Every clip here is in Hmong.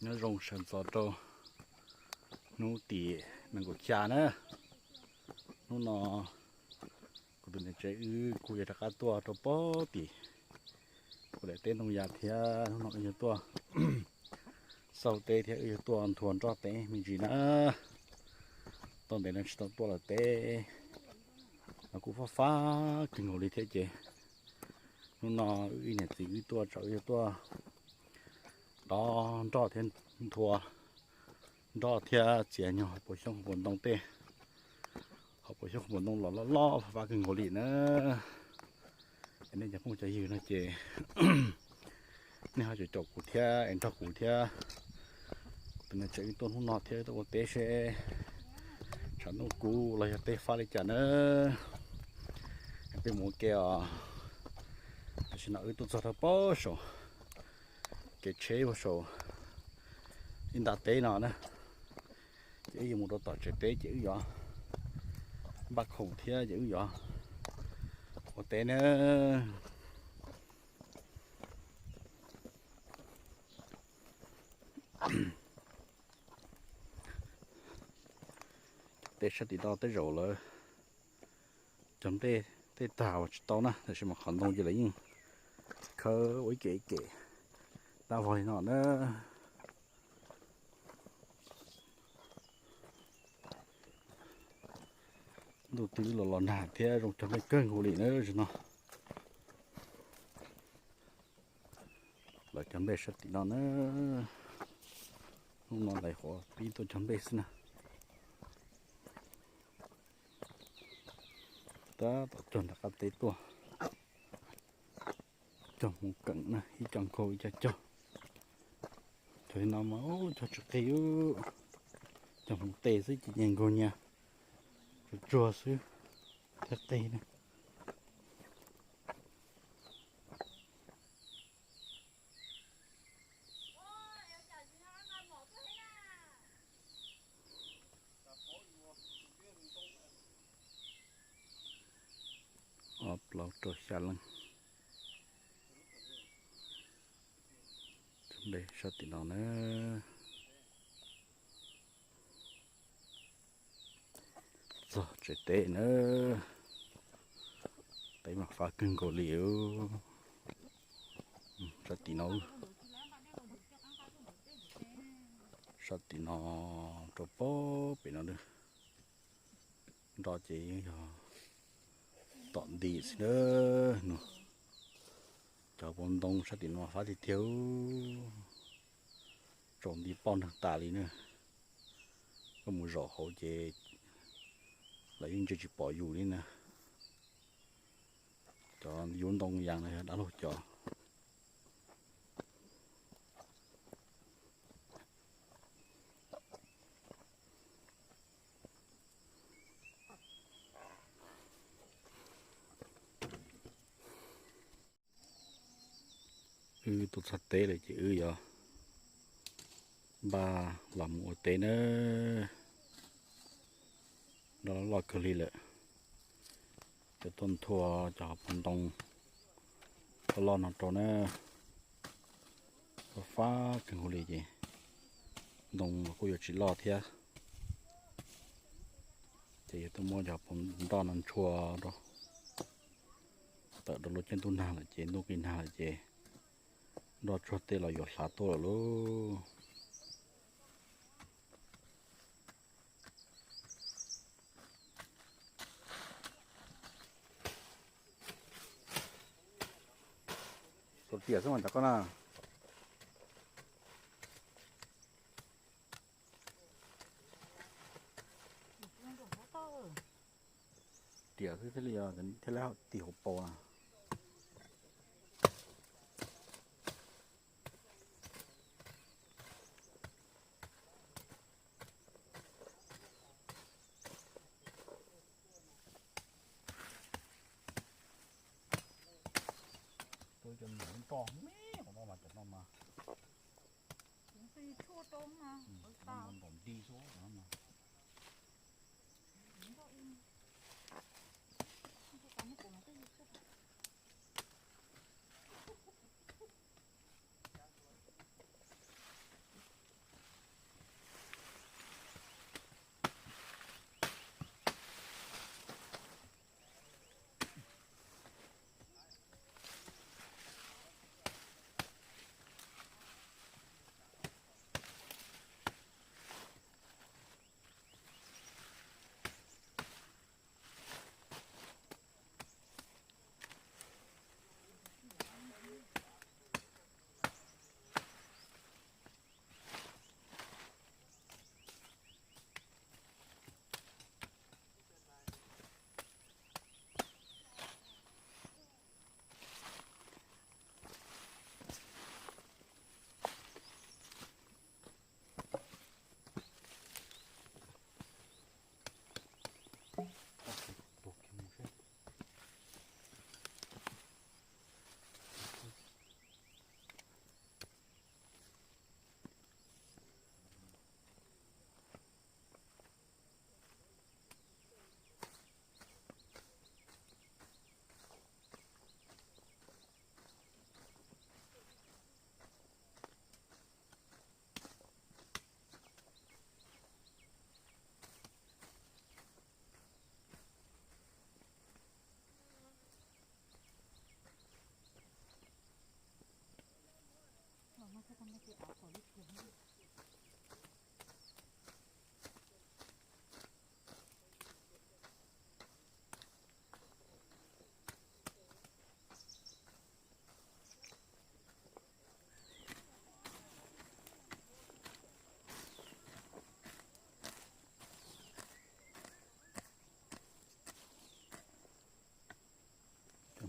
Nyob zoo sawv ntxov rau hnub tim nees nkaum xya na. Hnub no kuv tus niam tsev wb kuj yuav rov qab tuaj rau pem tim kuv daim teb ntoo yas thiab. Hnub no wb yuav tuaj xauj teb thiab wb yuav tuaj nthua nroj teb me ntsis na. Tau ntev no tsis tau tuaj lawm, teb no kuj fab fab kawg nkaus li thiab ces hnub no wb ib niam txiv wb tuaj tseem yuav tuaj dov nroj thiab nthua nroj thiab txiav nyuag hauv paus xyoob hauv paus ntoo tej. Hauv paus xyoob hauv paus ntoo los loj loj fab fab kawg nkaus li na. Es nej cov phooj cov ywg no ces nej ho caum caum kuv thiab es nrog kuv thiab. Kuv tus niam tsev wb tuaj hnub no thiab tuaj ua teb seb tshav ntuj kub los yog teb fab li cas na. Peb mus ua ke os. Tam sim no wb tuaj txog rau pem saum kev tsheb ua saum ib nta teb no na. Ces wb yuav mus rau tom tsev teb ces wb yuav npaj khoom thiab ces wb yuav ua teb na. Tej sab tim no tej zaum lawv cog nplej tej tag uas tsis tau na, tab sis mas qhov ntoo ces lawv yeej khawb ua ib kem ib kem tab vog li no na. Ntuj twb los los nag thiab zoo cog nplej kawg nkaus li na zaum no. Lawv cog nplej sab tim no na. Hnub no lawv qhuav pib tuaj cog nplej xwb na. Tab tom cog nram qab teb tuaj. Cog hmoov keem na, ib co nkaug ib co cog. Cog li no mas cog tsis qig. Cog hmoov tes xwb ces nkaug nyias tsuag tsuag xwb thiaj qig na. Ob plaub rau xya leej. Cog nplej sab tim no na. Txog tsev teb na. Teb mas fab kawg nkaus li. Sab tim no, sab tim no rau pem pem no na. Nroj ces yeej yog tom nti xwb na. Cov hauv paus ntoo sab tim no fab tiag tiag. Tsaus nti poj nrag tas li na. Koj mus zaum hauv ces lawv yeej ntsia tsis pom yus li na. Cov yub ntoo yas no yog dab laug cov. Wb tuaj txog teb lawm ces wb yuav npaj los mus ua teb na. Nroj loj kawg li lawm. Yuav tuaj nthua cov hauv paus ntoo loj loj no rau na. Fab fab kawg nkaus li ces ntoo los kuj yuav tsis loj thiab. Ces yuav tuaj muab cov hauv paus nroj no ntshua rau, tawm rau lub caij ntuj nag lawm ces ntuj qis nag lawm ces nroj tsuag tej los yuav hlav tuaj lawm lauj. Tus tiam xwb mas cov koj na. Tiam xwb thiaj li, thiaj li tim hauv paus na. Tus cov nroj me qhov no mas cov no mas, nroj nti xwb no mas.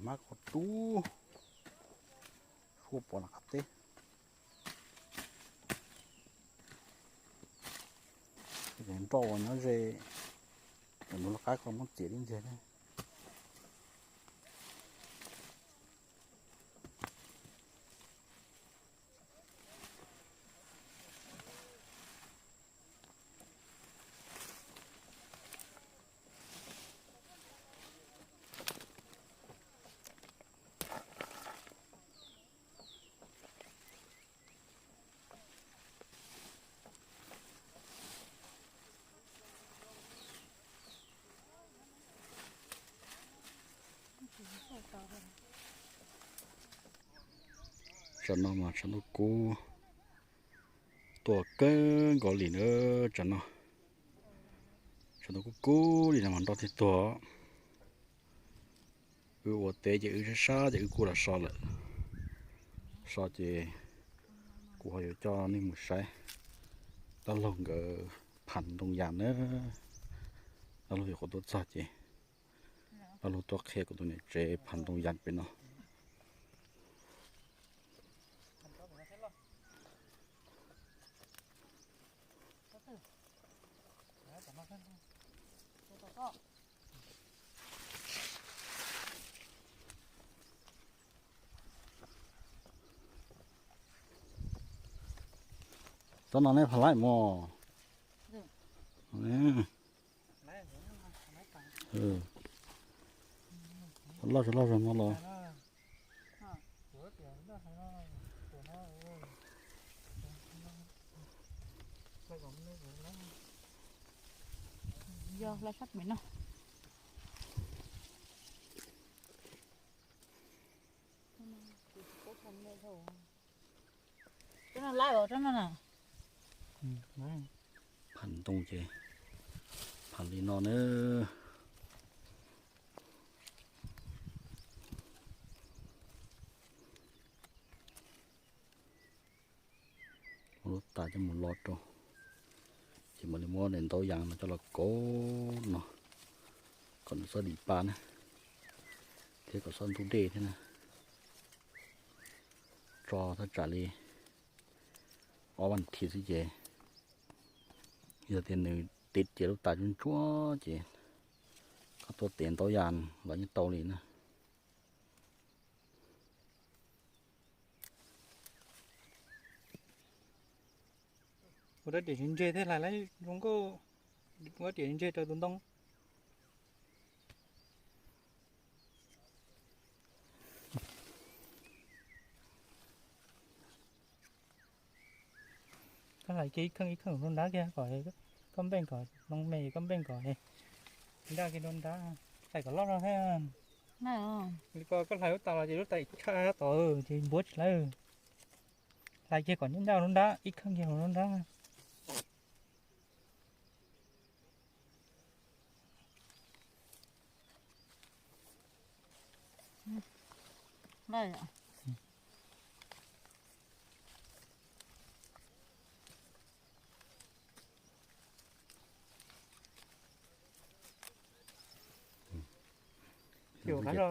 Mab qhov tub, sua pom nram qab teb. Nroj uas nyob ze, nws lub qab ko muab txiav tib ntiag thiab. Tsam no mas tshav ntuj kub tuaj kawg nkaus li na. Tsam no tshav ntuj kub kub li no mas nroj thiaj tuag. Wb ua teb ces wb sab sab ces wb kuj los so lawm. So ces kuv ho yuav coj nej mus saib dab laug nkawd pham ntoo yas na. Dab laug yuav qhuav tuaj txog ces dab laug tuaj qhia kuv tus niam tsev pham ntoo yas pem no. Tsob no nej phav laib mos. Loj zog loj zog no los. Yog laj sab pem no. Tsob no laj os, tsob no na. Pham ntoo ces pham li no na. Ua lub tas coj mus lo rau, ces mam li muab daim ntaub yas no coj los kauv no, kom nws txhob dim pa na, thiab kom txhob ntub dej thiab na. Tso thaj tsam li ob vas thiv xwb ces yog tias nws tiv ces lub tas tsuab ntsuab ces koj tuaj tev ntaub yas los yeej tau li na. Ua rab riam ntse thiab hlais lawv zoo nkauj, ua rab riam ntse rau tus ntoo. Koj hlais kiag ib kheej ib kheej rau nrab kiag kom koj npeej kom ntoo me, koj npeej kom ncaj kiag rau nrab, hlais kom loj zog thiab. Li ko koj hlais lub tas los ces lub tas tshaj tod ces npuab tsis lawm. Hlais kiag kom ncaj ncaj rau nrab, ib kheej kiag rau nrab.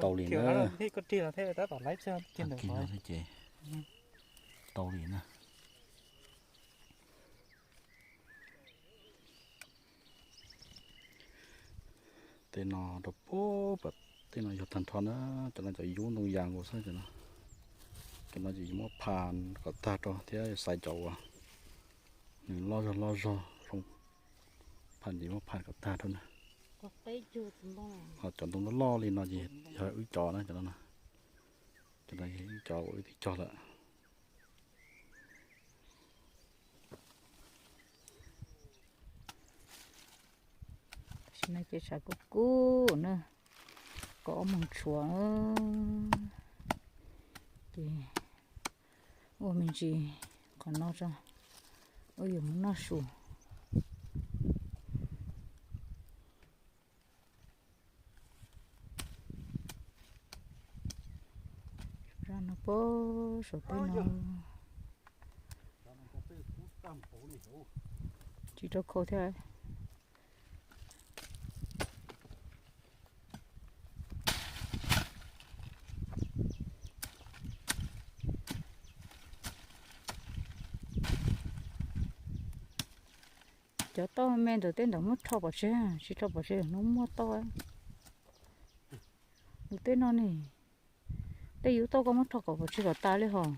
Tau li na. Ces tau li na. Tej no rau pem, tej no yog tag nrho na, cov no cov yub ntoo yas nkaus xwb cov no. Cov no ces yuav muab pham kom tag rau thiab xaiv cov uas nws loj zog loj zog zoo, pham ces muab pham kom tag rau na. Ho cov ntoo loj loj li no ces yog wb cov na, cov no na. Cov no yog wb cov uas wb twb cog lawm. Tam sim no ces tshav kub kub na, kaum ob moos tshuav ces ua me ntsis qhov no tso, ua yuav mus noj su. Zaj no puag saum tej no tsis rau khau thiab. Cov toj me ntawm tej ntawd muab rho pov tseg, tsis rho pov tseg hnub muaj toj. Mus tej no ne, tej yub toj koj muab rho kom pov tseg kom tas li hos.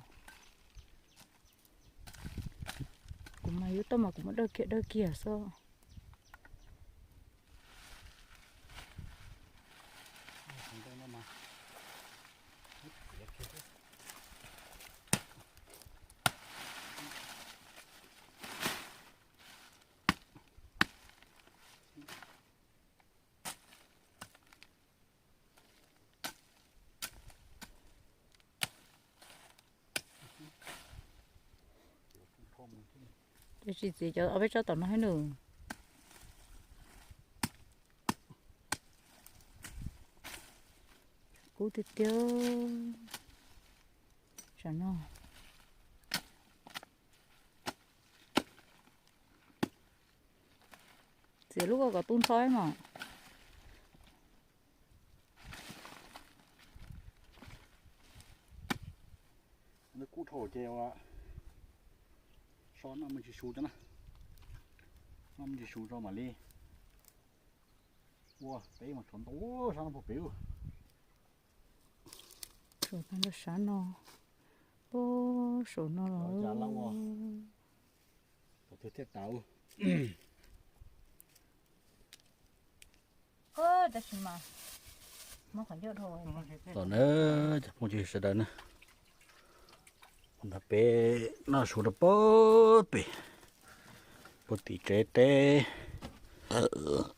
Kuv mas yub toj mas kuv muab dawj kiag dawj kiag xwb. Tsis txiav cov ob peb tsob tom no thiab nws. Kub tiag tiag. Tsam no txiav lub ko kom tu nrho mas. Kub dhau ces so noj me ntsis su tso na. Noj me ntsis su tso mam li ua teb mas tshav ntau, sab no puag pem. Saum no, saum no los. Tom twg thiaj tau. Tab sis mas muab qhov ncauj dhau. Los na, cov phooj ywg sawv daws na, ua nrog peb noj su rau puag pem, puag tim tsev teb.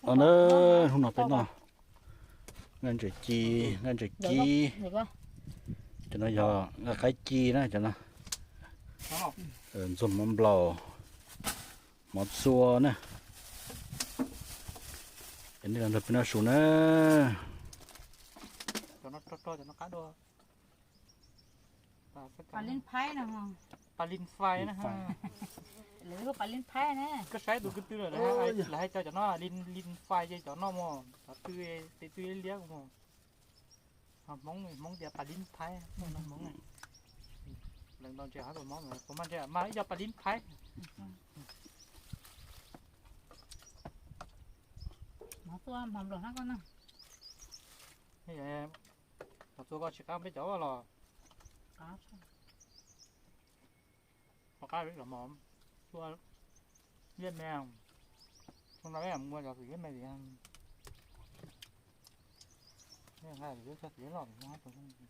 Os na, hnub no peb noj nqaij ntses ci, nqaij ntses kib. Cov no yog nqaij qaib ci na cov no. Ntxuag mov nplaum, mov txua na. Ces nej los nrog peb noj su na. Lawv hu pas lin phais na. Koj saib tus ko tw lawm, lawv hais cov no lin phais ces cov no mog, cov tw, tes tw liab liab mog. Hmoob, Hmoob tias pas lin phais, Hmoob. Lawv ntaus ntses hab tus Hmoob, kuv mas ntses mas ib co pas lin phais. Mov txua, mov nplaum hab koj na. Mov txua koj tsis qab peb cov los. Ho qab los mov txua liab me. Xyoo no peb mus ua cov xwm liab me tim, xyov xwm liab loj tim no.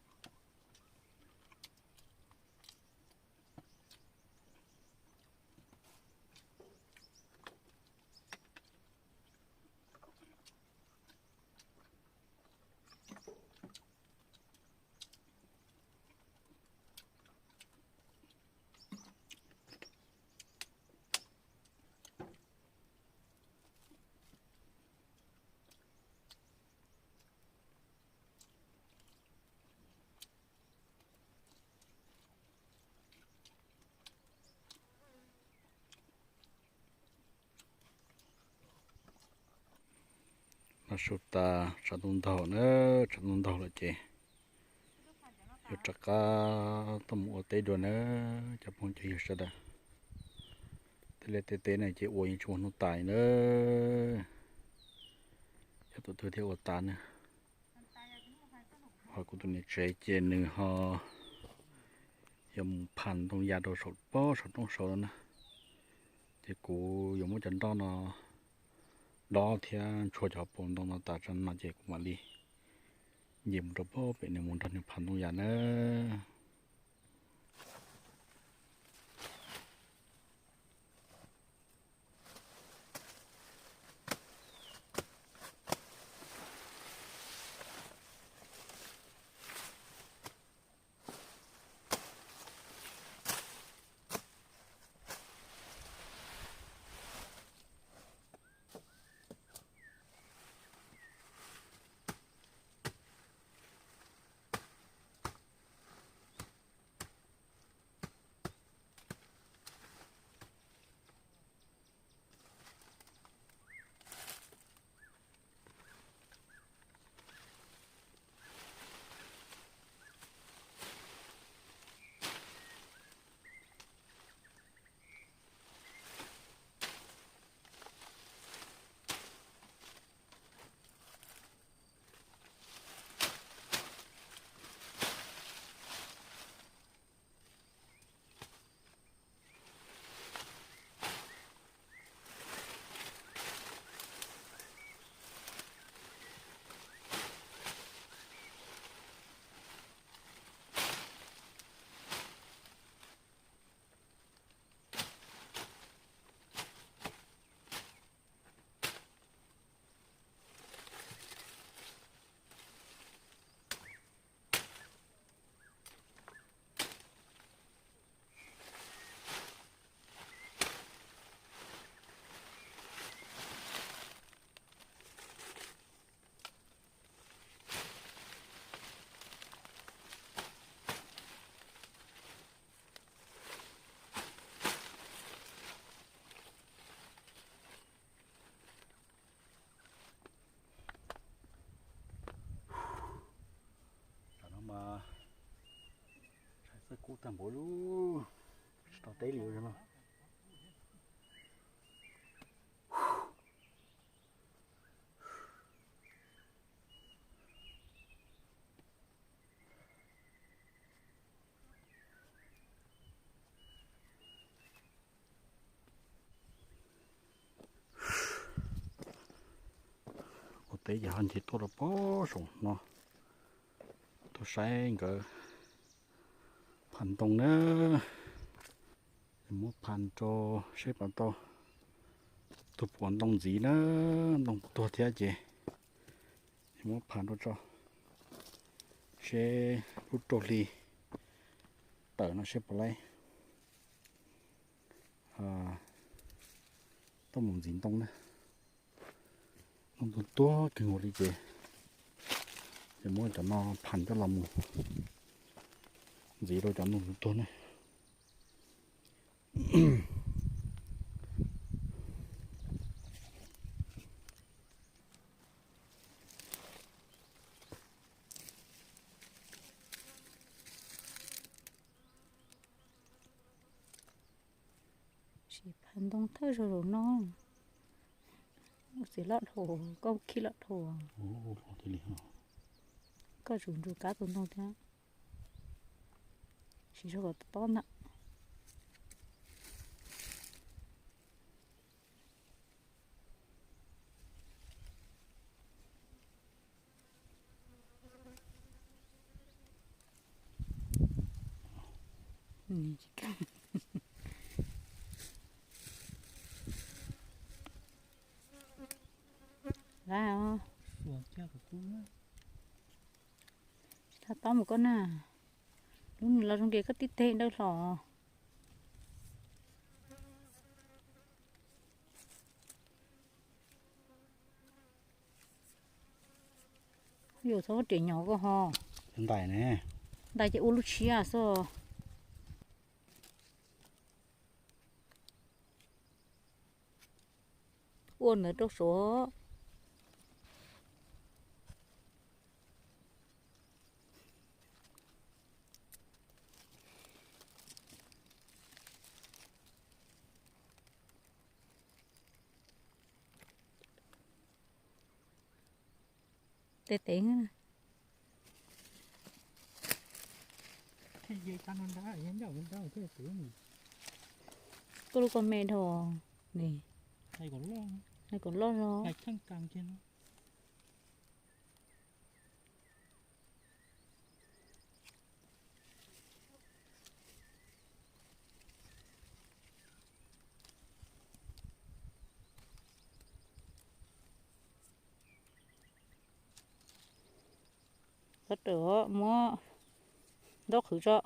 Noj su tas tshav ntuj ntaug na, tshav ntuj ntaug lawm ces yuav rov qab tuaj mus ua teb dua na, cov phooj cov ywg sawv daws. Tej liaj tej teb no ces ua yeej tsis ua hnub tas na, yog tus twg thiaj ua tas na. Ho kuv tus niam tsev ces nws ho yuav mus pham ntoo yas rau saum pob saum roob saud no na. Ces kuv yuav muab cov nroj no dob thiab ntshua cov hauv paus ntoo no tas tso no ces kuv mam li nce mus rau pob pem nws mus nrog nws pham ntoo yas na. Tag npaum li, tsis tau teb li no. Ua teb ces ho nce tuaj rau pem saum no, tuaj saib nkawd phaj ntoo na. Muab phaj rau seb puas tau tus puas ntoo ntxiv na, ntoo tuag thiab ces muab phaj rau tso, seb lub rau hli tawm no seb puas laib tuaj mus ntxiv ntoo na. Ntoo tuag tuag kawg nkaus li ces, ces muab cov no phaj coj los mus ntxiv rau cov ntoo tuag tuag na. Sim phaj ntoo thawj zaug zaum no. Xiv loj dhau, koj khij loj dhau. Koj tsum nrug kab tus ntoo thiab. Siv zog kom tob ntag. Lawm os. Tsis tau tob mus koj na. Lub nws los zoo nkaus koj tib teg dawb hlo. Yus txhob riam nyom koj ho. Ntais ne. Ntais ces ua lub tshiab xwb. Ua ntawd rau suav. Tes tes. Koj lub koj me dhau ne. Hais kom loj zog. Txhob rawm, muab ntaub qhwv tso.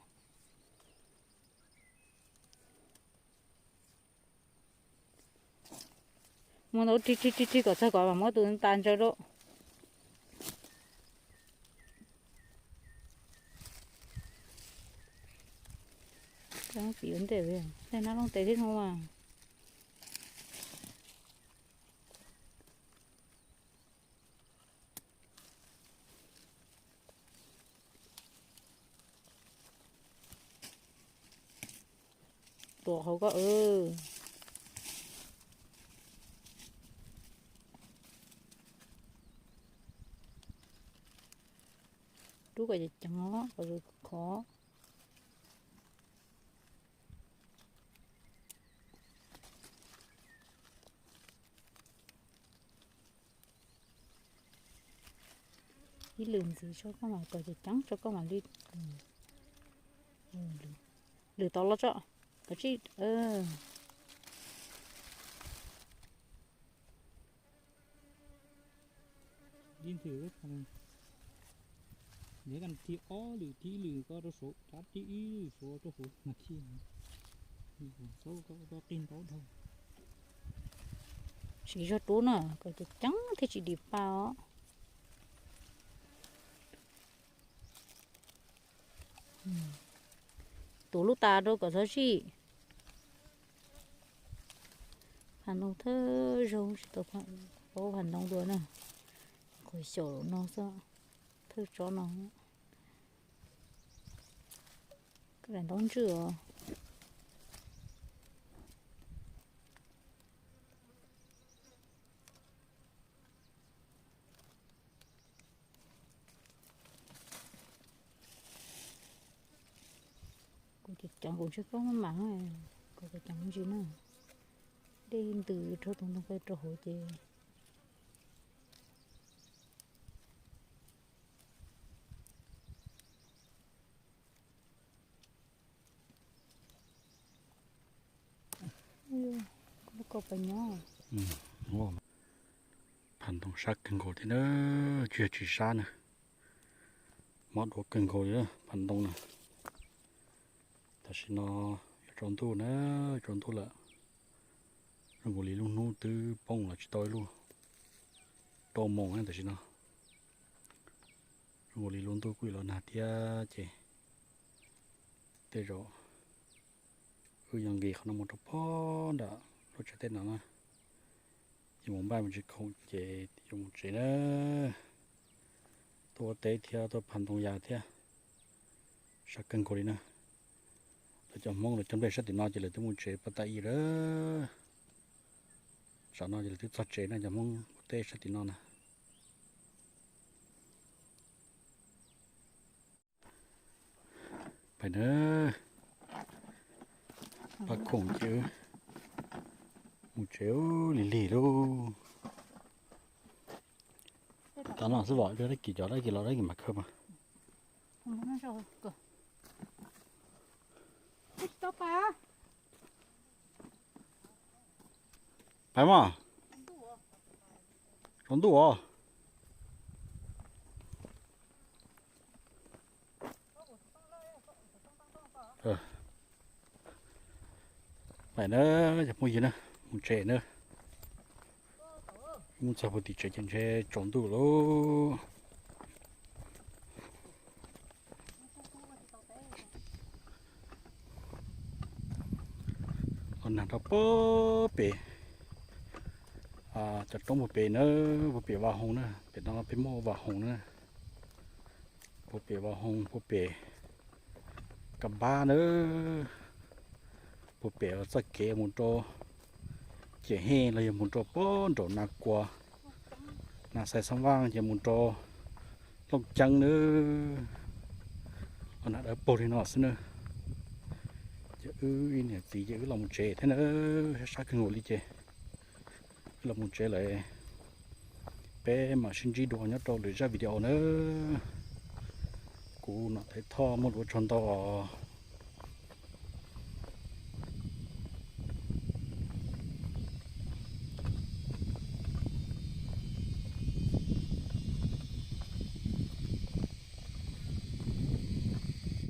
Muab ntaub rig rig rig rig kom txog kom mam muab tus tas ntsaws rau. Piv ua ntej, tej nab looj tes thiab no mas. Tuam hauv koj. Rub kom ceev ceev os, kom khov. Ib lwm ntxiv tso koj mam, kom ceev ceev tso koj mam li. Lwm tod los tso, kav tsij. Ib nthwv, neb koj thib ob lwm, thib ib lwm koj rau saud, rab thib ib lwm saud rau hauv mas thib. Xaub koj qig ntaub dhau. Siv zog rub na, kom ceev ceev thiaj tsis dim pa os. Tuav lub tas rau kom txhob zij. Phaj ntoo thawj zaug tsis tau paub phaj ntoo dua na. Qhov xyaum no xwb, thawj tsob no. Lam ntaub ntswg os. Kuv cov nqus ntswg koob mam, kuv cov nqus ntsis na, dej ntws rau tus ntoo qe rau hauv ces Lub ko pas nyob. Phaj ntoo sab kawg nkaus thiab na, tsis yog tsis sab na, mob duav kawg nkaus li phaj ntoo na. Tam sim no yuav tsaus ntuj na, tsaus ntuj lawm. Zoo nkaus li lub hnub twb poob los tsis tau ib lub rau moos na tam sim no. Zoo nkaus li lub ntuj kuj yuav los nag thiab ces tej zaum wb yuav nqis qhov no mus rau pem nram lub tsev teb no na, yuav mus npaj me ntsis khoom ces yuav mus tsev na. Tuaj ua teb thiab tuaj phaj ntoo ya thiab, sab kawg nkaus li na. Lawv cov Hmoob lawv cog nplej sab tim no ces lawv twb mus tsev pas tas ib lawm. Tsam no ces lawv twb txog tsev na, cov Hmoob ua teb sab tim no na. Pais na, paj khoom ces mus tsev lig lig lauj. Tam no xwb los dab kis cov dab kis los dab kis mas khawb mas. Pais mas, tsaus ntuj os. Pais na, cov phooj ywg na, mus tsev na. Mus txog puag tim tsev ces ntshe tsaus ntuj lauj. Los nag rau puag pem, cov roob puag pem na, puag pem Vaj Hoos na, pem no peb muaj Vaj Hoos na. Puag pem Vaj Hoos, puag pem Kab Npab na, puag pem txoj kev mus rau Ciam Hej los yog mus rau puag nraum Nas Kuas, Nas Xais Xab Vaj ces mus rau Looj Ceeb na. Los nag dawb paug li no xwb na. Ces wb niam txiv ces wb los mus tsev thiab na, sab sab kawg nkaus li ces wb los mus tsev lawm. Peb mam sib ntsib dua nyob rau lwm zaj video na. Kuv Nom Thaiv Thoj muaj lus ua tsaug ntau os.